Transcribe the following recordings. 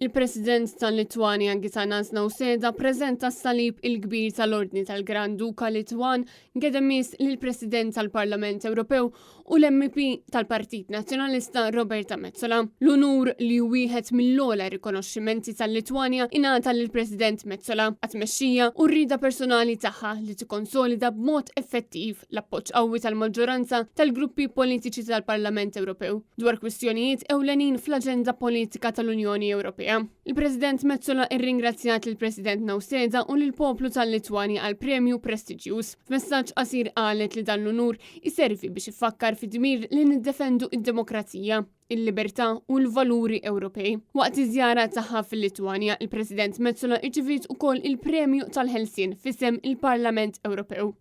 Il-President tal-Litwanja Gitanas Nausėda ppreżenta s-Salib il-Kbir tal-Ordni tal-Gran Duka Litwan Gedemis lill-President tal-Parlament Ewropew u l-MEP tal-Partit Nazzjonalista Roberta Metsola. L-unur li hu wieħed mill-ogħla rikonoxximenti tal-Litwanja ingħata lill-President Metsola għat-tmexxija u r-rieda personali tagħha li tikkonsolida b'mod effettiv l-appoġġ qawwi tal-maġġoranza tal-gruppi politiċi tal-Parlament Ewropew dwar kwistjonijiet ewlenin fl-aġenda politika tal-Unjoni Ewropea. Il-President Metsola rringrazzjat lill-President Nausėda u lill-poplu tal-Litwanja għall-premju prestiġjuż. F'messaġġ qasir qalet li dan l-unur iservi biex ifakkar fid-dmir li niddefendu d-demokrazija, il-libertà u l-valuri Ewropej. Waqt iż-żjara tagħha fil-Litwanja, il-President Metsola rċiviet ukoll il-Premju tal-Ħelsien f'isem il-Parlament Ewropew.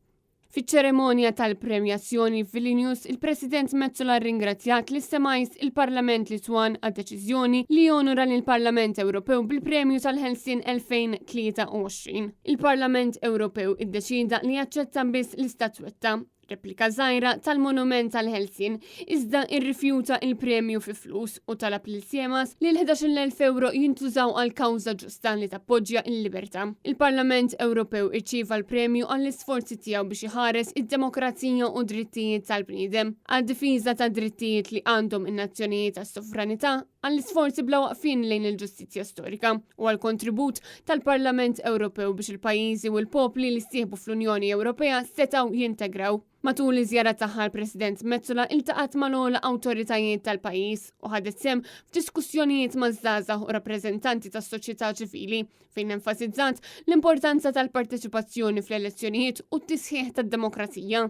Fiċ-ċerimonja tal-premjazzjoni f'Vilnius, il-President Metsola rringrazzjat lis-Semais il-Parlament Litwan għad-deċiżjoni li jonora lill-Parlament Ewropew bil-Premju tal-Ħelsien 2023. Il-Parlament Ewropew iddeċieda li jaċċetta biss l-istatwetta, replika żgħira tal-Monument tal-Ħelsien, iżda rrifjuta il-premju fi flus u talab lil Siemas li l-11,000 ewro jintużaw għal kawża ġusta li tappoġġja l-libertà. Il-Parlament Ewropew irċieva l-premju għall-isforzi tiegħu biex iħares id-demokrazija u d-drittijiet tal-bniedem, għad-difiża tad-drittijiet li għandhom in-nazzjonijiet għas-sovranità, għall-isforzi bla waqfien lejn il-ġustizzja storika u għall-kontribut tal-Parlament Ewropew biex il-pajjiżi u l-popli li ssieħbu fl-Unjoni Ewropea setgħu jintegraw. Matul iż-żjara tagħha l-President Metsola iltaqgħet mal-ogħla awtoritajiet tal-pajjiż u ħadet sehem f'diskussjonijiet maż-żgħażagħ u rappreżentanti tas-soċjetà ċivili fejn enfasizzat l-importanza tal-parteċipazzjoni fl-elezzjonijiet u t-tisħiħ tad-demokrazija.